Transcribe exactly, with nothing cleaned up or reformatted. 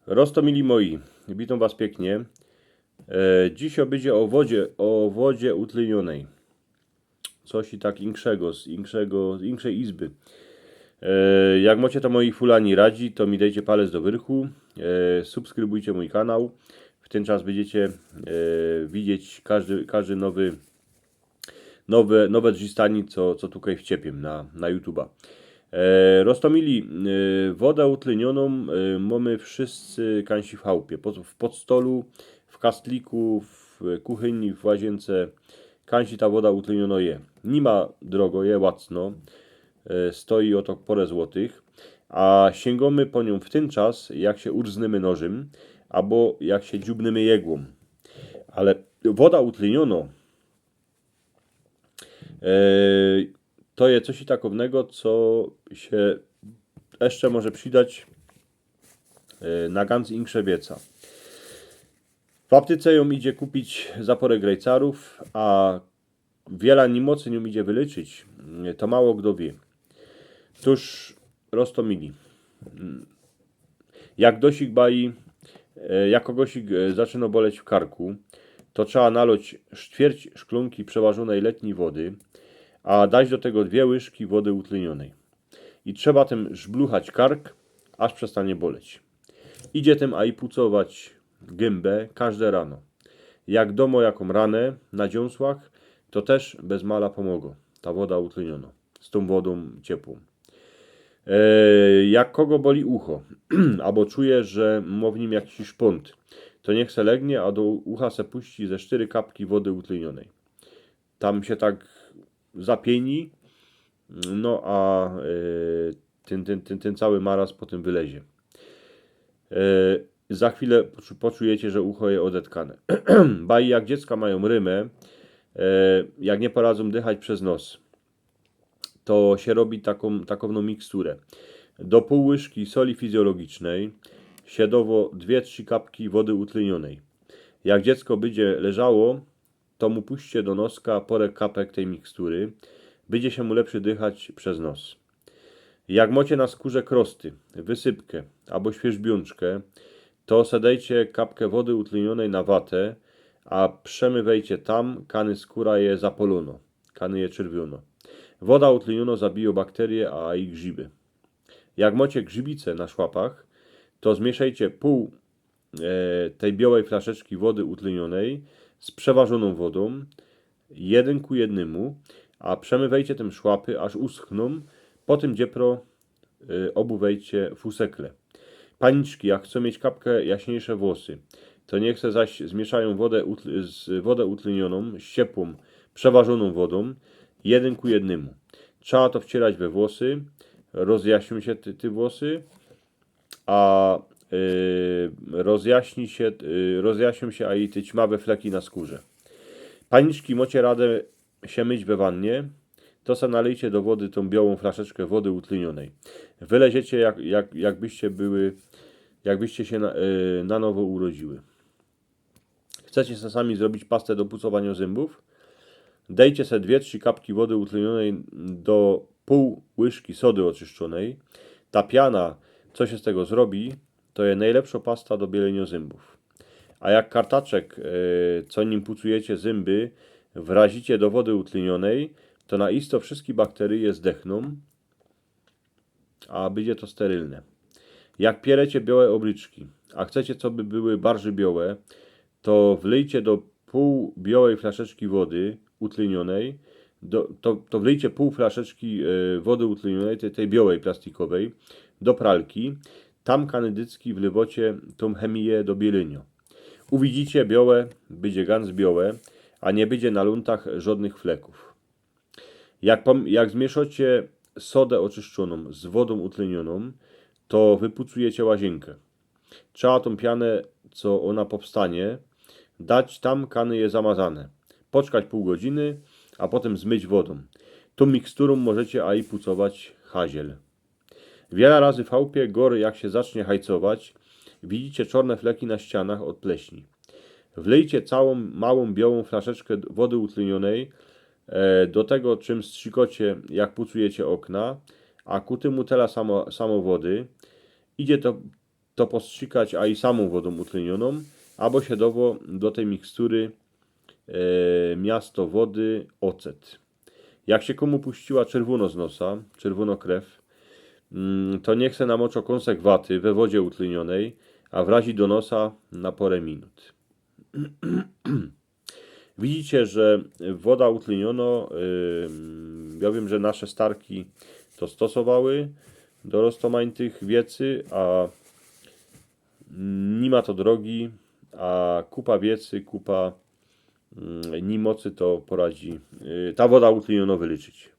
Roztōmili moi, witōm was piyknie. E, dzisiej bydzie ô wodzie, ô wodzie utlynionej. Coś i tak inkszego, z inkszego, z inkszej izby. E, jak mocie to moi fulani radzi, to mi dejcie palec do wyrchu, e, subskrybujcie mōj kanał. W tyn czas bydziecie, e, widzieć kŏżdy, kŏżdy nowy nowe, nowe drzistanie, co, co tukej wciepiym na, na YouTube'a. E, roztōmili, e, woda utlynionōm, e, mōmy wszyscy kajsi w chałpie, pod, w podstolu, w kastliku, w kuchyni, w łazience. Kajsi ta woda utlyniono je. Ni ma drogo, je łacno, e, stoi ô to pŏrã złotych, a siyngnōmy po niōm w tyn czas, jak sie urznymy nożym, abo jak sie dziubnymy jegłōm. Ale woda utlyniono, E, to je coś i takownego, co sie jeszcze może przidać, e, na gans inksze wieca. W aptyce jōm idzie kupić za pŏrã grejcarōw, a wiela nimocy niōm idzie wylyczyć, e, to mało kto wiy. Tōż roztōmili. Jak dosik baji, e, jak kogosik, e, zaczyno boleć w karku, to trzeba naloć sztwierć szklōnki przeważōnej letnij wody, a dać do tego dwie łyżki wody utlynionej. I trzeba tym żbluchać kark, aż przestanie boleć. Idzie tym aj pucować gymba kŏżde rano. Jak dōmo jakōm ranã na dziōnsłach, to tyż bez mala pōmogo ta woda utlyniono z tōm wodōm ciepłōm. E, jak kogo boli ucho, abo czuje, że mŏ w nim jakiś szpōnt, to niych se legnie, a do ucha se puści ze sztyry kapki wody utlynionej. Tam sie tak zapieni, no a, e, tyn, tyn, tyn, tyn cały maraz potym wylezie. E, za chwilã poczu-, poczujecie, że ucho je ôdetkane. Baj jak dziecka majōm rymã, e, jak niy poradzōm dychać bez nos, to sie robi takōm, takowną miksturã. Do pōł łyżki soli fizjologicznyj sie dŏwŏ dwie, trzi kapki wody utlynionej. Jak dziecko bydzie leżało, to mu puśćcie do noska pŏrã kapek tyj mikstury. Bydzie sie mu lepszy dychać bez nos. Jak mŏcie na skōrze krosty, wysypkã abo świerzbiōnczkã, to se dejcie kapkã wody utlynionej na watã, a przemywejcie tam, kany skōra je zapolōno, kany je czerwiono. Woda utlyniono zabijŏ bakterie, a i grzyby. Jak mŏcie grzybice na szłapach, to zmiyszejcie pōł, e, tyj biołej flaszeczki wody utlynionej z przeważōną wodōm, jedyn ku jednymu, a przemywejcie tym szłapy, aż uschnōm, potym dziepro, e, ôbuwejcie fusekle. Paniczki, jak chcōm mieć kapkã jaśniyjsze włosy, to niych se zaś zmiyszajōm wodã utl-, z, wodã utlynioną z ciepłōm, przeważōną wodōm, jedyn ku jednymu. Trzeba to wcierać we włosy, rozjaśniōm sie te, te włosy, a, y, rozjaśni sie, y, rozjaśniōm sie, a i te ćmawe fleki na skōrze. Paniczki, mŏcie radã sie myć we wannie, to se nalejcie do wody tōm biołōm flaszeczkã wody utlynionej. Wyleziecie jak, jak, jakbyście były, jakbyście sie na, y, na nowo urodziły. Chcecie se sami zrobić pastã do pucowaniŏ zymbōw? Dejcie se dwie, trzi kapki wody utlynionej do pōł łyżki sody ôczyszczonej. Ta piana, co sie z tego zrobi, to je nojlepszŏ pasta do bielynio zymbōw. A jak kartaczek, e, co nim pucujecie zymby, wrazicie do wody utlynionej, to na isto wszyjske bakteryje zdechnōm, a bydzie to sterylne. Jak pierecie biołe ôbryczki, a chcecie, coby były bardziej biołe, to wlyjcie do pōł biołej flaszeczki wody utlynionej, do, to, to wlyjcie pōł flaszeczki, e, wody utlynionej, tyj, tyj biołej plastikowej, do pralki. Tam kany dycki wlywŏcie tōm chemiję do bielynio. Uwidzicie, biołe, bydzie gans biołe, a niy bydzie na lōntach żŏdnych flekōw. Jak pom-, jak zmiyszŏcie sodã ôczyszczonōm z wodōm utlynionōm, to wypucujecie łaziynkã. Trzeba tōm pianã, co ôna powstanie, dać tam, kany je zamazane. Poczkać pōł godziny, a potym zmyć wodōm. Tōm miksturōm możecie aj pucować haziel. Wiela razy w chałpie, gŏr jak sie zacznie hajcować, widzicie czŏrne fleki na ścianach ôd pleśni. Wlyjcie całōm małōm biołōm flaszeczkã d-, wody utlynionej, e, do tego, czym strzykŏcie, jak pucujecie ôkna, a ku tymu tela samo, samo wody. Idzie to to postrzikać, a i samōm wodōm utlynionōm, abo sie dowo do tyj mikstury e, miasto wody, ocet. Jak sie kōmu puściła czerwōno z nosa, czerwōno krew, mm, to niych se namoczŏ kōnsek waty we wodzie utlynionej, a wrazi do nosa na porã minut. Widzicie, że woda utlynionŏ, ym, jŏ wiym, że nasze starki to stosowały do roztōmańtych wiecy, a ni ma to drogi, a kupa wiecy, kupa, mm, ni mocy to poradzi, y, ta woda utlynionŏ wylyczyć.